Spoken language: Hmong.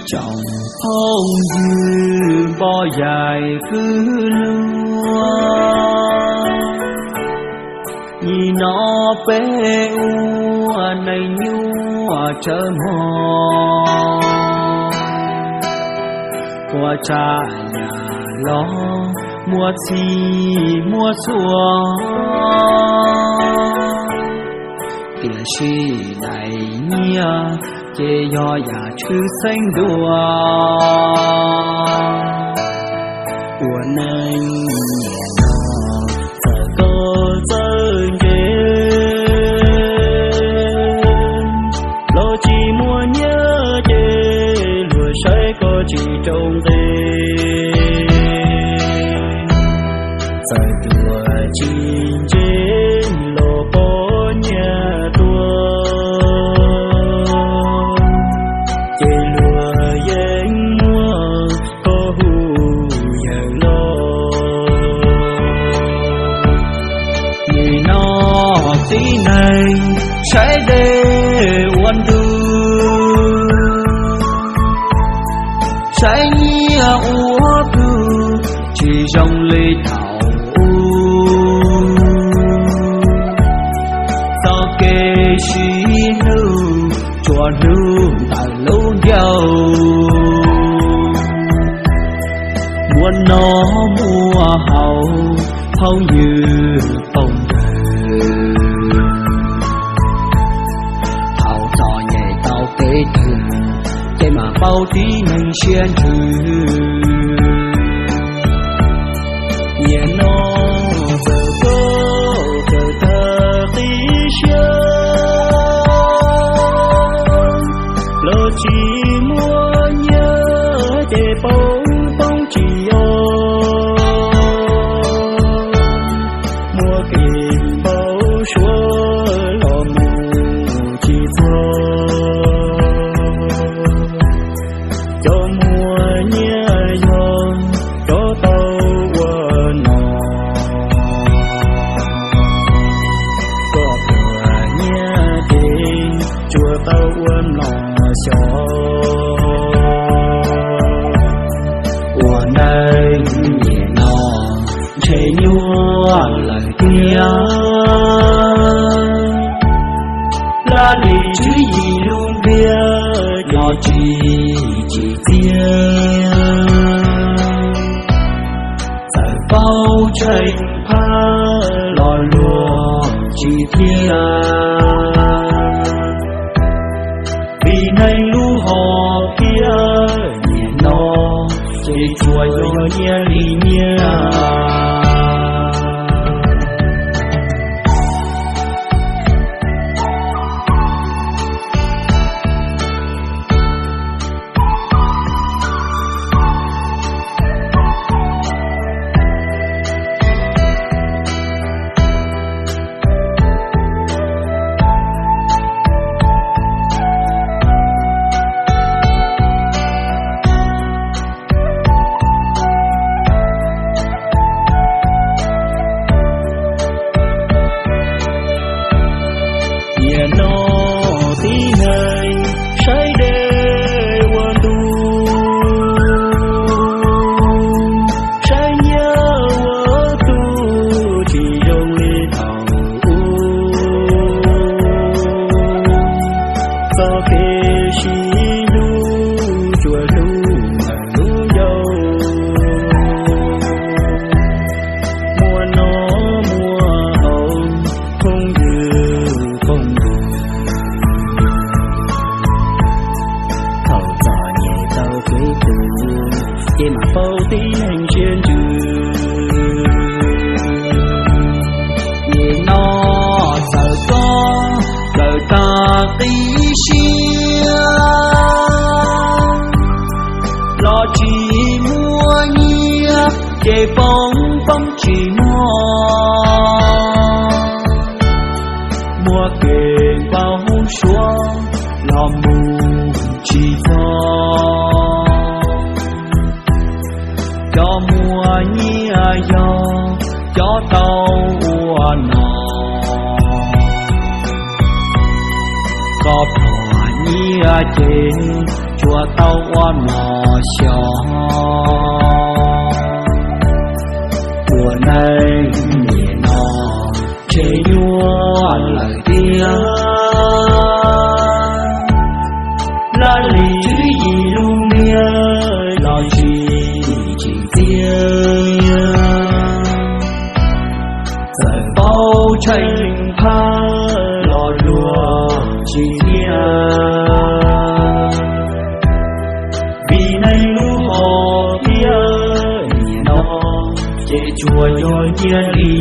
Tsoom phooj ywg npo yaig kwv luag, nim no peb ua neej nyuaj tsawv mog, ua tsav yam los muaj txhij muaj txhua, tiam sis daim nyiaj ces yog yam tshwj xeeb dua. Ua neej niaj hnub txawm koj txawj ntse, los tsis muaj nyiaj ces luag saib koj tsis rau nqe. Txawm tuag tsis ntse los pom nyiaj tuag, ces luag yeej muab koj hu yawg los. Nim no tib neeg saib dej ua ntu, saib nyiaj ua pug, tsis zoo li thaum ub. Txoj kev sib hlub tsuas hlub ntawm lub ncauj, muaj noj muaj haus phooj ywg phooj ywg. Thaum txom nyem tau kev twg, ces mam paub tib neeg siab ntsws. Nim no txawm koj txawm tag qib siab, los tsis muaj nyiaj ces poob poob tsis yog, muaj kev npau suav los mus tsis txog. Cov muaj nyiaj yog cov tau ua no, koj pluag nyiaj ces tsuas tau ua mlom xyov. Ua neej niaj no ntshe nyuaj lawm tiag, laj lim tswv yim lub ntiaj los tsis tsim txiaj. Txawm paub tseeb phab los luag tsis thiaj, vim neeg lub hom phiaj niaj no ces tsuas yog nyiaj li nyiaj. Nim no tib neeg saib dej ua ntu, saib nyiaj ua tug, tsis zoo li thaum ub. Txoj kev sib hlub tsuas hlub ntawm lub ncauj, muaj noj muaj haus phooj ywg phooj ywg. Thaum txom nyem tau kev twg, ces mam paub tib neeg siab ntsws. Nim no txawm koj txawm tag qib siab, los tsis muaj nyiaj ces poob poob tsis muaj, muaj kev npau suav los mus tsis txog. Cov muaj nyiaj yog cov tau ua no, koj pluag ib ces tsuas tau ua mov xyov. Ua neej nim no tshe nyuaj lawm tiag, laj lim tswv yim lub ntiag los tsis tsim txiaj. Txawm paub tsheej phaj los luag tsis tiag, vim neeg lub hom phiaj nim no ces tsuas yog nyiaj hli